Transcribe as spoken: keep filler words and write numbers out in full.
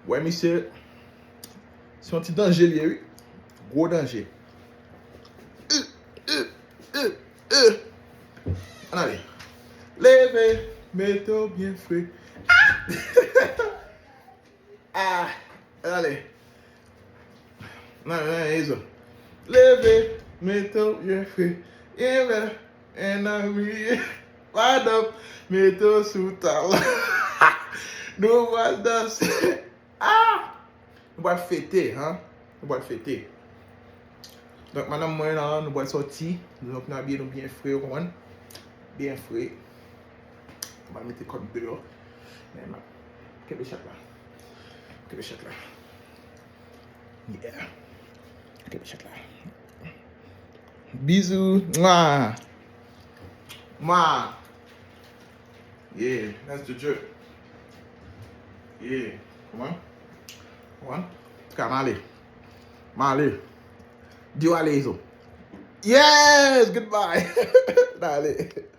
Wè, misye, se yon ti danje l ye, wi. Gwo danje. Ann ale. Leve, mete w byen fre. Ah! Ann ale. Nan, nan, Ezo. Leve, mete w byen fre. Envè, en anmi. Madanm, mete w sou tal. Nou pral danse. Ah! Nou pral fete, han. Nou pral fete. Donk, madanm mwen la, nou pral sòti. Donk, nou abiye nou byen fre, ou konprann? Byen fre. Nou pral mete kòd deyò. Men, m ap kenbe chat la. Kenbe chat la. Yeah. Kenbe chat la. Bizou. Mwa. Mwa. Yeah, that's the drip. Yeah. Kòman? Kòman? Antouka, m ale. M ale. Di w ale, Izo. Yes! Goodbye! M ale.